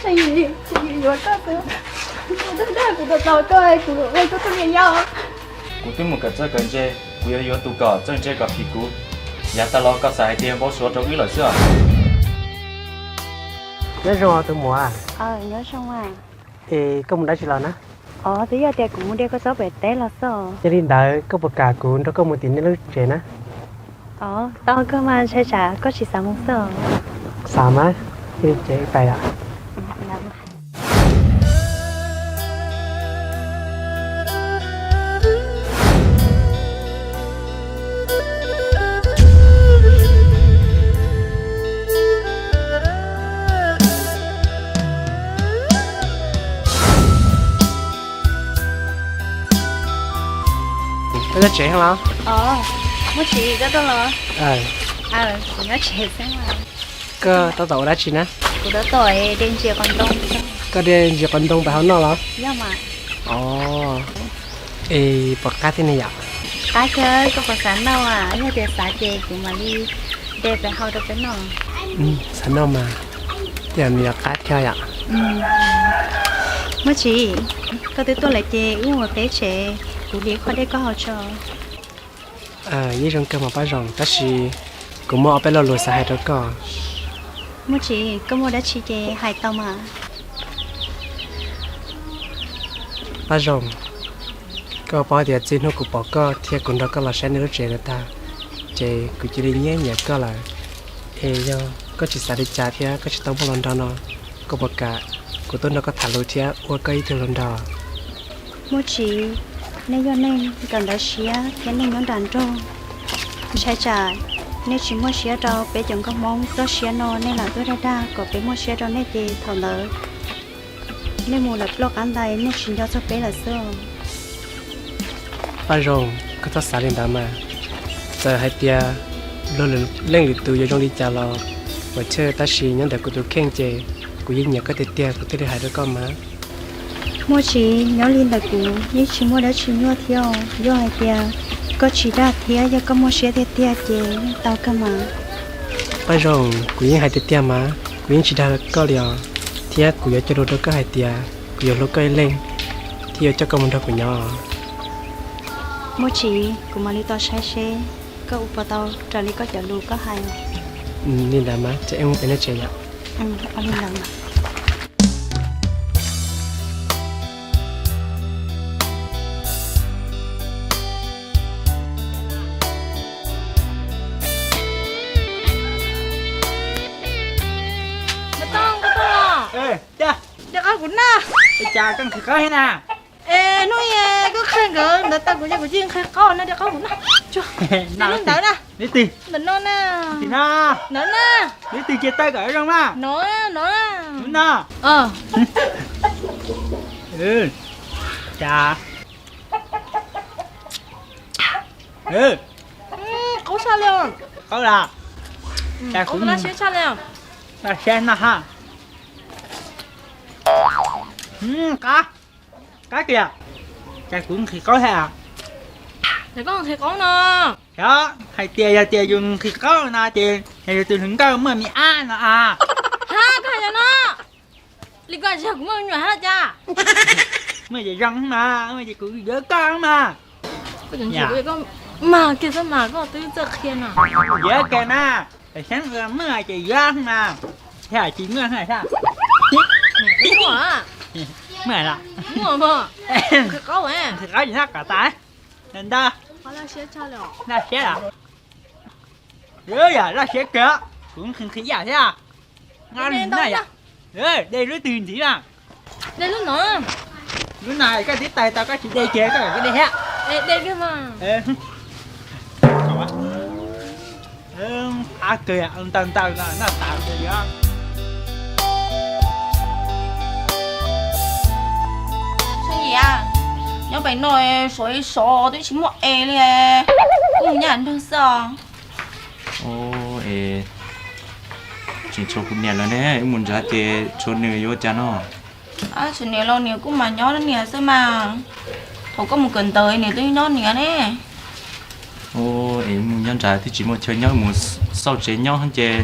Kuv yuav koj xwb, kuv dag dag kuv tos tos koj, kuv ua koj tus niam yau. Kuv twb mus kawm txawj kawm ntse, kuv yuav yuav tus kom txawj ntse kom phim kuv. Yav tas los koj xav hais tias npau suav rau wb lawm xwb os. Nyob zoo tus muam. Es koj mus dab tsi los na? Os, twb yog tias kuv mus de koj txoj pem teb los xwb. Yog li ntawd koj puas kam kuv nrog koj mus tim nej lub tsev na? Os, tau kawg mas, ntshai tsam koj tsis xav mus xwb. Xav mas, cia li ces pais os. Koj nyob tsev los? Muaj tsis, koj tuaj los? Kuv nyob tsev xwb. Koj tab tom ua dab tsi na? Kuv tab tom de ntsis qos ntoo. Koj de ntsis qos ntoo pab hau noj los? Yog mas. Os, es puas qab thiab ne yom? Qab kawg, koj puas xav noj? Yog tias xav ces kuv mam li de pab hau rau peb noj. Xav noj mas, tej zaum nws yuav qab thiab yom. Muaj tsis, koj twb tuaj lawm ces wb mus teb tsev, kuv hliv qho dej koj haus tso. Yeej zoo kawg mas Paj Zoo, tab sis kuv muaj ob peb lo lus xav hais rau koj. Muaj tsis, koj muaj dab tsi ces hais tau mas. Paj Zoo, koj paub tias txij hnub kuv pom koj thiab kuv nrog koj los saib nej lub tsev no tag, ces kuv cia li nyiam nyiam koj lawm. Es yog koj tsis xav li cas thiab koj tsis tau muaj hluas nraug no, koj puas kam kuv tuaj nrog koj tham lus thiab ua koj ib tug hluas nraug? Muaj tsis, nej yog neeg kawm ntawv siab thiab neeg nyob nram nroog, ntshai tsam nej tsis muaj siab rau peb cov nkauj Hmoob txoj siab no, nej lam tuaj dag dag kom peb muaj siab rau nej ces thaum ntawd nej mus lawm ploj qab ntais, nej tsis nco txog peb lawm xwb. Paj Zoo, koj txhob xav li ntawd mas. Txawm hais tias luag lwm leej lwm tus yuav zoo li cas los puas tsawg, tab sis nyob ntawm kuv tus kheej ces kuv yeej nyiam koj tiag tiag, kuv thiaj li hais rau koj mas. Muaj tsis, nyob li ntawm kuv yeej tsis muaj dab tsi nyuaj thiab. Yog hais tias koj tsis dag thiab yog koj muaj siab tiag tiag ces yeej tau kawg mas. Paj Zoo, kuv yeej hais tiag tiag mas, kuv yeej tsis dag koj li os, thiab kuv yuav cog lus rau koj hais tias kuv yuav hlub koj ib leeg thiab yuav coj koj mus nrog kuv nyob. Muaj tsis, kuv mam li tau saib seb koj ua puas tau raws li koj cov lus koj hais. Li ntawd mas ces wb mus pem nej tsev yom. Li ntawd mas. De qaub kuv noj. Cas koj nqhis qaub thiab na? Es hnub koj qhia nkawd ntawd tau kuv ces kuv cia li nqhis qaub no, de qaub kuv noj. Ntawm no na. Ntawm no na. Ntawm no na. Ntawm no na. Ntawm no. Cas qaub tshaj li. Qaub las. Cas kuv laj siab tshaj li. Laj siab no ha. Qab, qab kiag. Cas kuv nqhis qaub thiab? Ces koj nqhis qaub no. Yog hais tias yog tias yus nqhis qaub no ces yog yus tus hluas nkauj muaj me ab no a. Ha, koj hais no. Li koj tsis yog kuv muaj me nyuam hab cas? Muaj ces zoo mas, muaj ces kuv yuav koj mas. Mas kiag xwb mas koj twb txawj qhia no. Yuav kiag mas, tam sim no muaj ces yuav mas, yog tsis muaj thiab. Muaj, muaj mas. Nqhis qaub, nqhis qaub tsis noj kom tas. Ntag. Laj siab los? Yam laj siab kawg, kuv nqhis nqhis yam thiab. De lub twg ntxiv na? De lub no. Lub no koj tib tais tau, koj tsis de kiag koj kom de thiab. De kiag mas. Qab kawg, ntau ntau no noj tas li os. Nyob pem no sov ib sov twb tsis muaj es li, kuj mus nyab nrog xwb os. Es tseem tshuav kuv niam lawm ne, wb mus nrad ces tshuav nws yuav ua cas no? Tshuav niam los niam kuj mam nyob niam xwb mas. Thaum koj mus kawm ntawv niam twb nyob niam ne. Es mus nyob nrad twb tsis muaj chaw nyob, mus xauj tsev nyob ces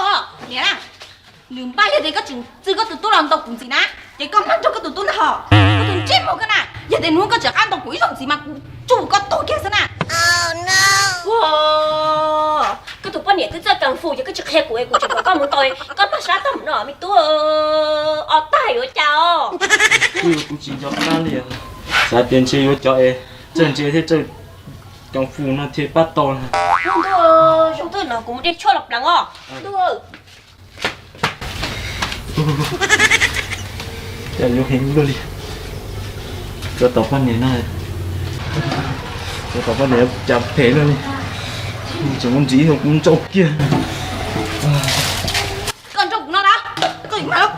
tau os niam na. Nws npaj yog tias koj tseem txwv koj tus tub los ntaus kuv ntxiv na, ces koj mag nrog koj tus tub ntag hos. Koj tus ntsej muag koj na, yog tias hnub koj tseem rov qab ntaus kuv ib zaug ntxiv mas kuv tsuj koj tuag kiag xwb na. Koj tus poj niam twb txawj kung fu ces koj tsis qhia kuv es kuv tseem kom koj mus ntaus, koj mag sab tag mus no me tub, o tag yuav cas os. Kuv tsis nco qab li, xav tias ntshe yuav cov es txawj ntse thiab txawj kung fu no thiaj pab tau. Ntuj, zoo twg no kuv mus de tshuaj los pleev os. Ntuj, cas yuav heev luaj li. Cov tau poj niam no, cov tau poj niam cas phem luaj li. Tseem ua ntxiv kuv ntsauj kiag. Koj nrog kuv no na, koj yuav mag los.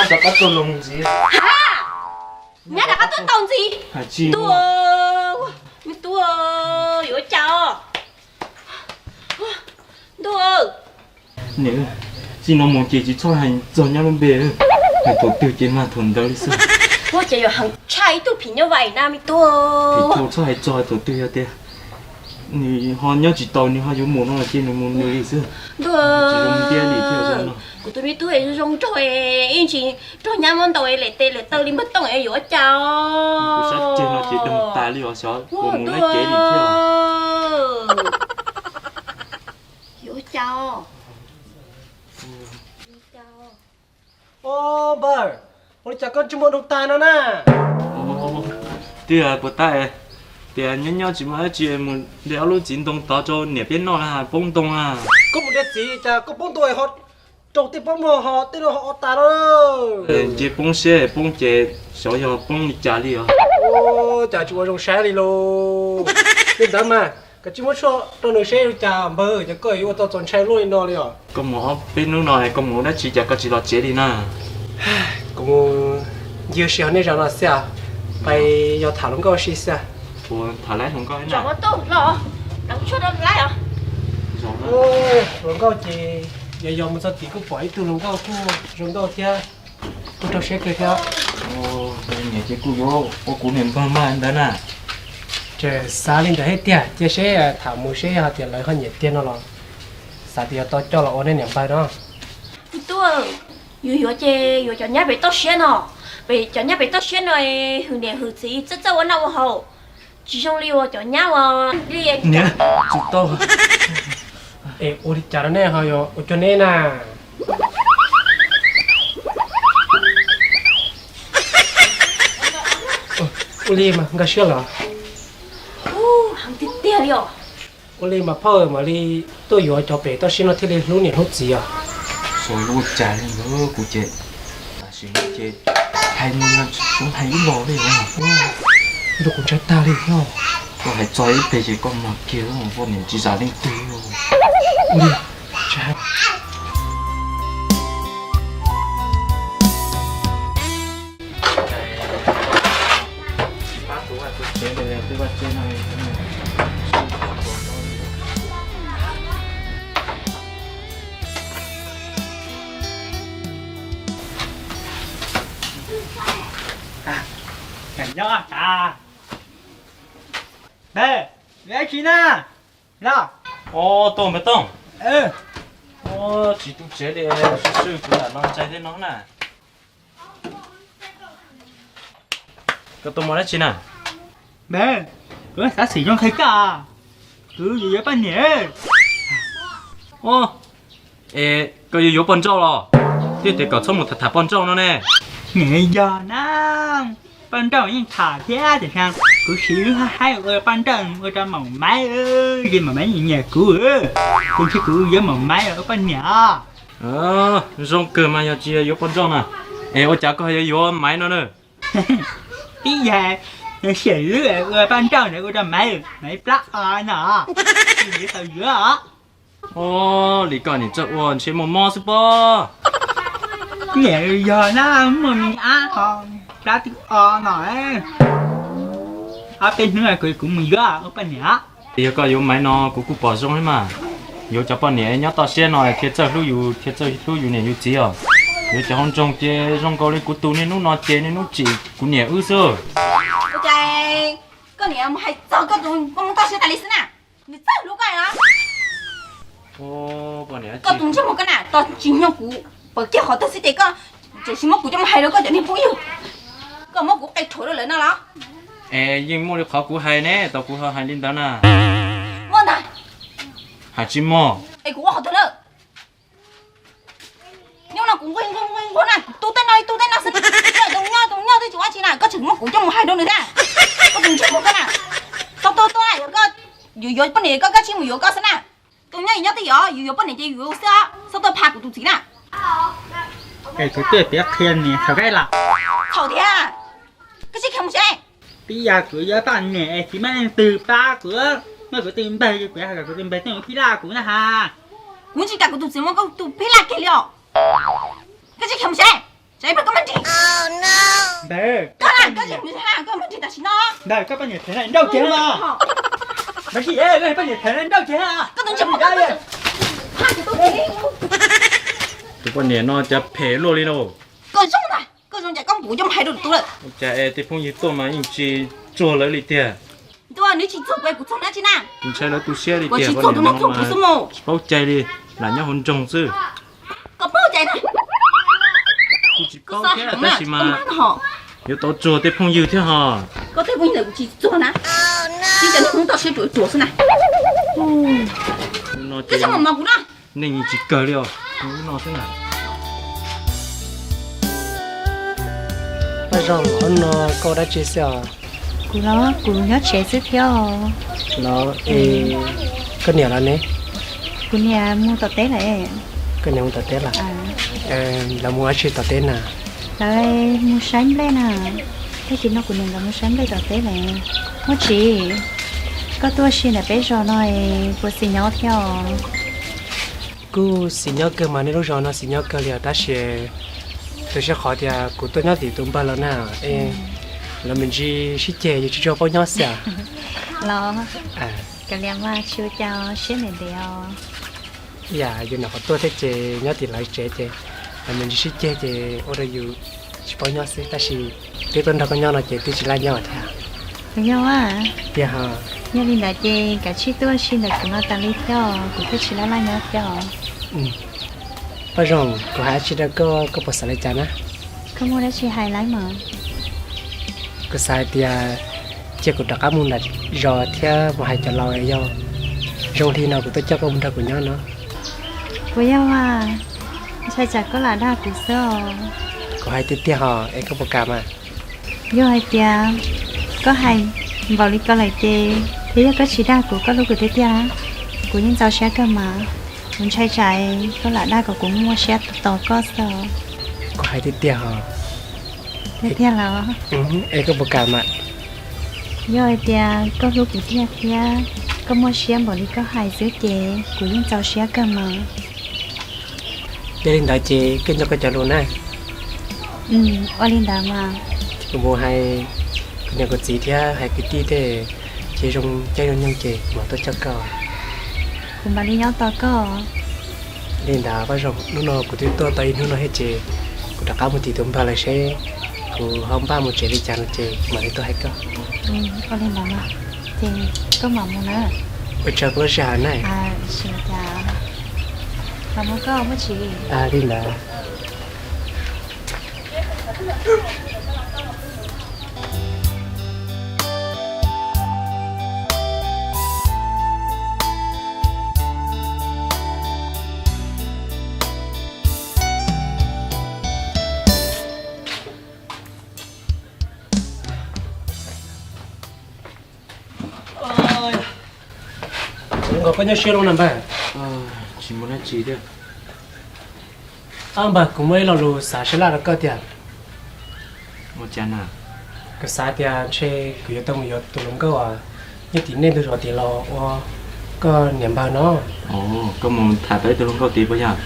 Rov qab tuaj los ntxiv. Nyab rov qab tuaj tau ntxiv. Ntuj, me tub, yuav cas os? Ntuj, niam, txij no mus ces tsis txhob hais txog nyab lub npe, hais thaum twg ces mag thaum ntawd li xwb. Ua cas yuav heev tshaj ib tug phim nyuj vais na me tub. Phim thaum txhob hais txog thaum twg yog tias nws ho nyob tsis tau nws ho yuav mus no ces nws mus nws li xwb. Ntuj, tsis zoo ntiab li thiab no. Kuv tus me tub zoo nraug, ib ntsis nrog nyab muab ntaus lem tes lem taw li npawg Tooj yuav cas os. Kuv sab ceg no ces doog tas li os xyov puas mus nab kev li thiab. Yuav cas? Npawg, ua li cas koj ntsej muag doog tas no na? Tiag puas tab, tias nyob nyob tsis muaj dab tsi mus de ob lub txiv ntoo tod rau niam peb noj poob ntoo na. Koj mus de txiv cas koj poob ntoo ho raug tej pob muag ho tej no ho o tas no. Nce poob siab poob ces xyov yog poob li cas li os. Cas tsis ua zoo saib li lauj. Li ntawd mas koj tsis muab tshuaj rau nws seb cas npawg, cas koj yuav ua tau txaus ntshai luaj li no li os. Koj mus ob peb hnub no koj mus ua dab tsi cas koj tsis los tsev li na? Kuv mus ncig ua si hauv nej zos no xwb, pais yog tham hluas nkauj ua si xwb. Ua tham laib hluas nkauj na. Hluas nkauj ces yog yog mus txog tid kuj pom ib tug hluas nkauj kuj zoo nkauj thiab, kuj rau siab kawg thiab. Nyiam ces kuj yuav ua kuv niam npawg mas ntawd na. Ces xav li ntawd thiab tiag, cia seb tham mus seb hais tias lawv ho nyiam tiag no los xav tias yuav tau coj los ua nej niam npawg no. Tub, yuav yuav ces yuav cov nyab pem toj siab no, pem cov nyab pem toj siab no hwm niam hwm txiv txawj txawj ua noj ua haus, tsis zoo li uas cov nyab uas li. Niam, tsis tau. Es ua li cas rau nej ho yuav ua cuag neb na? Ua li mas nkag siab los? Heev tiag tiag li os. Ua li mas phauj, mam li tuaj yuav cov pem toj siab no thiaj li hlub niam hlub txiv os. Xyov yuav ua cas li ntawd kuv ces tam sim no ces hais mus los tsis xav hais ib los li. Ntuj, kuv ntshai tag li thiab. Koj hais txog ib pliag ces koj mag kiag, poj niam tsis zam leej twg. Ua li, tsis hais. Nyob tas. Npe, npe tsi na? Los. Ov, tuaj npawg Tooj. Tsis tu tsev li, sib swb kuv lam los ntshai thiab no na. Koj tuaj muaj dab tsi na? Npe, kuv xav xwm zoo qhia koj, kuv yuav yuav poj niam. Ov, es koj yuav yuav poj nrauj los? Twb tias kom txhob mus tham tham poj nrauj no ne. Nim yog na, poj nrauj yeej tham thiab tiam sis kuv siv lub haj haib ua poj nrauj ua rau maum maiv, ces maum maiv nyiam nyiam kuv, ces ntshe kuv yuav maum maiv ua poj niam. Zoo kawg mas yog tsis yuav poj nrauj na. Es ua cas koj yuav yuav maiv no na? Tib yam, siam lub ua poj nrauj ntawd ua rau maiv, maiv plab os no, tsis yuav tau yuav os. Ov, li koj nim txawj ua ntshe muaj mob xwb pob. Nim yog na, muaj me ab ho plab twb o no, ob peb hnub kuv, kuv mus yuav ua poj niam. Yog koj yuav maiv no kuv kuj pom zoo thiab mas. Yuav cov poj niam nyob toj siab no thiaj txawj hlub yus, thiaj txawj hlub yus niam yus txiv os. Yuav cov hauv nroog ces zoo nkaus li kuv tus niaj hnub no ces niaj hnub tsim kuv niam wb xwb. Ua cas koj niam mus hais txog koj tus poj ntxoog toj siab tas li xwb na? Nws txawj hlub koj os. Koj tus ntsej muag koj na, tos tsis nyoog kuv pawv kiag qhov twg xwb ces koj tseem tsis muab kuv coj mus hais rau koj cov niag phooj ywg, koj muab kuv qe rhuav rau lawv no los? Es yeej muaj li qhov kuv hais ne, tau kuv ho hais li ntawd na. Muaj ntag. Hais tsis muaj. Es kuv ua qhov twg lawm? Nyob no kuv nquag nquag nquag na, kuv tu tej no tu tej no xwb, tus nyob tus nyob twb tsis ua tsi na, koj tseem muab kuv coj mus hais rau nws thiab. Koj tus ntsej muag koj na, tau tau tau na, yog koj yuav yuav poj niam koj, koj tsis mus yuav koj xwb na. Tus nyob nyob twb yog, yus yuav poj niam ces yus yuav xwb, txhob tuaj pha kuv tus txiv na. Es kuv tuaj piav qhia niam thaum kab los. Thaum thiab, koj tsis khiav mus seb. Tib yam kuv yuav poj niam es tsis muaj leej twg pab kuv, muaj kuv tus npawg, kuv hais kom kuv tus npawg tuaj mus phij laj kuv na ha. Kuv tsis kam kuv tus txiv muab koj tus phij laj kiag li os. Koj tsis khiav mus seb. Tsam ib pliag koj mam nrig. Ntawd koj, koj mam nrig tam sim no. Ntawd koj poj niam phem na nrauj kiag mas. Mas si, koj poj niam phem na nrauj kiag. Koj tus ntse poj, tus poj niam no cas phem luaj li lauj. Koj zoo ntag, koj zoo cas koj puas coj mus hais rau tus tub lawm. Cas es tej phooj ywg tuaj mas yeej tsis txuag lawv li tiag. Nws tsis txuag kuv, kuv txuag nab tsi na. Kuv ntshai lawv tu siab li tiag, poj niam no mas tsis paub cai li, lam nyob hauv nroog xwb. Koj paub cai na. Kuv tsis paub thiab tab sis mas yuav tau txuag tej phooj ywg thiab ho. Koj tej phooj ywg ntawd kuv tsis txuag na. Tsis cov niag Hmoob toj siab ruam ruam xwb na. Koj txhob mos mos kuv na. Neeg tsis kawg li os, no xwb na. Paj Zoo, hnub no koj ua dab tsi xwb os? Kuv los kuv nyob tsev xwb thiab os. Los es koj niam los ne? Kuv niam mus tom teb lawm. Koj niam mus tom teb lawm? Lawv mus dab tsi tom teb na? Lawv mus saib nplej na. Tab sis no kuv niam nkawd mus saib nplej tom teb lawm. Muaj Tsis, koj tuaj si ntawm peb zos no puas xis nyob thiab os? Kuj xis nyob kawg mas, nej lub zos no xis nyob kawg li os, tab sis tu siab qhov tias kuv tuaj nyob tim tus npawg los na, es lawv me ntsis sib ceg, yus tsis tshua paub nyob xwb. Los, kav liam mas tsis ua cas, siab ntev ntev os. Ib yam yus nyuam qhuav tuaj thiab ces nyob tim lawv tsev ces lawv me ntsis sib ceg ces ua rau yus tsis paub nyob xwb, tab sis twb tuaj nrog koj nyob no ces twb tsis laj nyob thiab. Puas yog? Tiag ho. Yog li ntawd ces kav tsij tuaj si ntawm kuv no tas li thiab, kuv thiaj tsis laj laj nyob thiab os. Paj Zoo, kuv hais dab tsi rau koj, koj puas xav li cas na? Koj muaj dab tsi hais lawm mas? Kuv xav hais tias cia kuv rov qab mus nram zos thiab mus hais cov laus, yog zoo li no kuv tuaj coj koj mus nrog kuv nyob no. Puas yog mas? Ntshai tsam koj lam dag kuv xwb os. Kuv hais tiag tiag ho, es koj puas kam mas? Yog hais tias koj hais npaum li ko lawm ces, thiab yog koj tsis dag kuv, koj hlub kuv tiag tiag, kuv yeej txaus siab kawg mas. Kuv ntshai tsam koj lam dag kom kuv muaj siab tos koj xwb os. Kuv hais tiag tiag ho. Tiag tiag los? Es koj puas kam mas? Yog hais tias koj hlub kuv tiag thiab koj muaj siab npaum li koj hais xwb ces kuv yeej txaus siab kawg mas. Yog li ntawd ces koj nco koj cov lus na. Ua li ntawd mas. Kuv mus hais kuv niam kuv txiv thiab hais kwv tij tej, ces zoo caij zoo nyoog ces kuv mam tuaj coj koj. Kuv mam li nyob tos koj. Li ntawd Paj Zoo, hnub no kuv twb tuaj tau ib hnub no thiab ces kuv rov qab mus tim tus npawg lawv seb kuv ho npaj mus tsev li cas no ces kuv mam li tuaj hais koj. Ua li ntawd mas, ces koj mam mus na. Ua tsaug koj lub sij hawm na. Li ntawd. Zoo nkaus koj nyob siab loj na npawg. Tsis muaj dab tsi thiab. Npawg, kuv muaj ib lo lus xav sab laj rau koj tiag. Ua cas na? Kuv xav tias ntshe kuv yuav tau mus yuav tus hluas nkauj uas nyob tim nej ntug zos tid los ua koj niam npawg no. Koj mus tham tau ib tug hluas nkauj tid puas yog?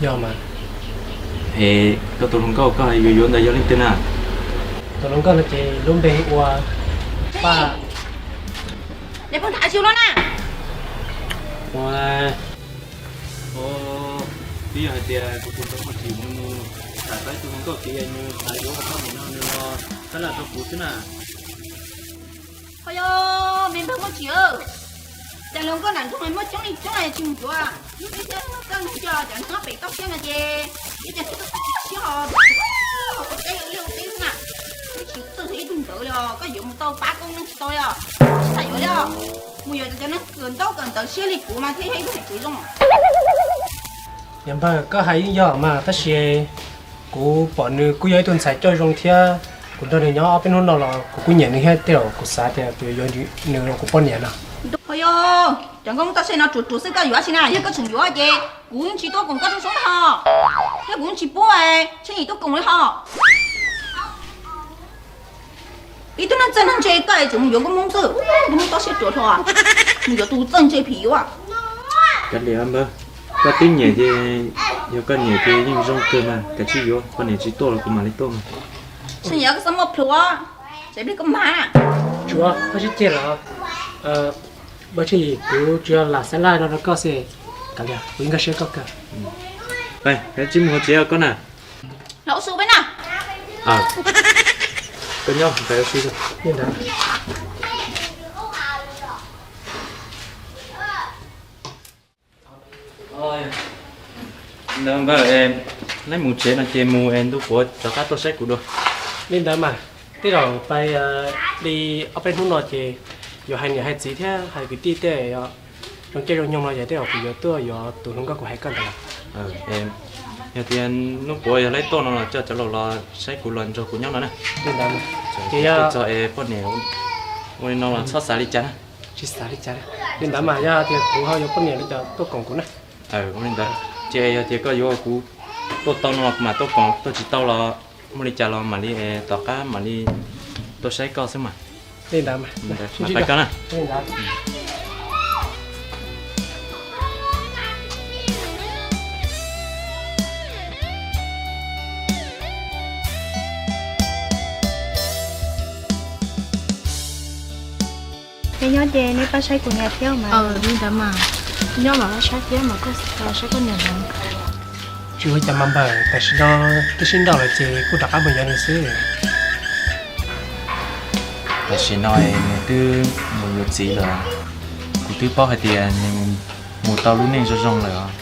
Yog mas. Es koj tus hluas nkauj koj hais yuav yuav ntawd yog leej twg na? Tus hluas nkauj no ces lub npe hu ua Paj. Ua, twb yog hais tias kuv tus hluas nkauj Muaj Tsim nws mus tham tau ib tug hluas nkauj tid, nws xav yuav koj niam no nws los sab laj rau kuv xwb na. Ho yog me npawg Muaj Tsim, cas hluas nkauj nram nroog muaj coob li coob tsis mus yuav. Hnub twg thiab koj nug cov neeg pem toj siab no ces ib co siab ho ua teb ua liaj ua teb xwb na. Twb tsis txawj ib tug ntawd li os, koj yuav mus tau pab koob neeg tsis tau li os. Tsis xav yuav li os. Mus yuav cov neeg kawm ntaub kawm ntawv siab li kuv mas thiaj yog ib tug niam tsev zoo. Niam npawg, koj hais yeej yog mas, tab sis kuv pom nws kuj yog ib tug ntxhais coj zoo thiab kuv nrog nws nyob ob peb hnub no los kuv kuj nyiam nws thiab, tej zaum kuv xav tias kuv yuav yuav nws los kuv poj niam no. Ho yog cov nkauj toj siab no ruam ruam xwb, koj yuav dab tsi na? Yog koj tseem yuav ces kuv yeej tsis tuaj koom koj rooj soob ho, thiab kuv yeej tsis pub Tsheej Yim tuaj koom li ho. Ib tug neeg txawj neeg ntse koj es tseem mus yuav nkauj Hmoob xwb, nkauj Hmoob toj siab ruam hlo, mus yuav tus txawj ntse phim yuav. Kav liam npawg, koj twb nyiam ces Yog koj nyiam ces yeej zoo kawg mas, kav tsij yuav, poj niam tsis tuaj los kuv mam li tuaj mas. Tsis nyiam koj txhob muaj plhus, tsam ib pliag koj mag. Tsuav, koj sib ceg los? Paj Tswv Yim, kuv tsuas yog lam xav laj no rau koj xwb, kav liam, kuv yeej nkag siab koj kawg. Peb tsis mus hauv tsev koj na. Los ua su peb na. Koj nyob peb ua si. Li ntawd. Ntawd npawg, neb mus tsev no ces mus es ntu puav rov qab tuaj saib kuv dua. Li ntawd mas, tej zaum pais li ob peb hnub no ces yuav hais niam hais txiv thiab hais kwv tij tej zoo caij zoo nyoog no ces tej zaum kuv yuav tuaj yuav tus hluas nkauj kuv hais koj ntawd. Yog tias hnub puav yog lawv tuaj no los coj cov laus los saib kuv los nrog kuv nyob no na. Li ntawd, ces yog txog es poj niam ua li no los txhob xav li cas na. Tsis xav li cas. Li ntawd mas yog tias kuv ho yuav poj niam li cas tuaj koom kuv na. Ua li ntawd, ces yog tias koj yuav kuv tuaj tau no los kuv mam tuaj koom, tuaj tsis tau los muaj li cas los mam li tom qab mam li tuaj saib koj xwb mas. Li ntawd mas, pais koj na. Neb nyob ces neb pab saib kuv niam thiab mas. Li ntawd mas, nyob mas pab saib thiab mas, koj saib koj niam ntawd. Tsis ua cas mas npawg, tam sim no twb sib nrauj lawm ces kuj rov qab mus yuav nws xwb. Tam sim no nws twb mus yuav txiv lawm, kuv twb paub hais tias nws mus tau lub neej zoo zoo lawm os.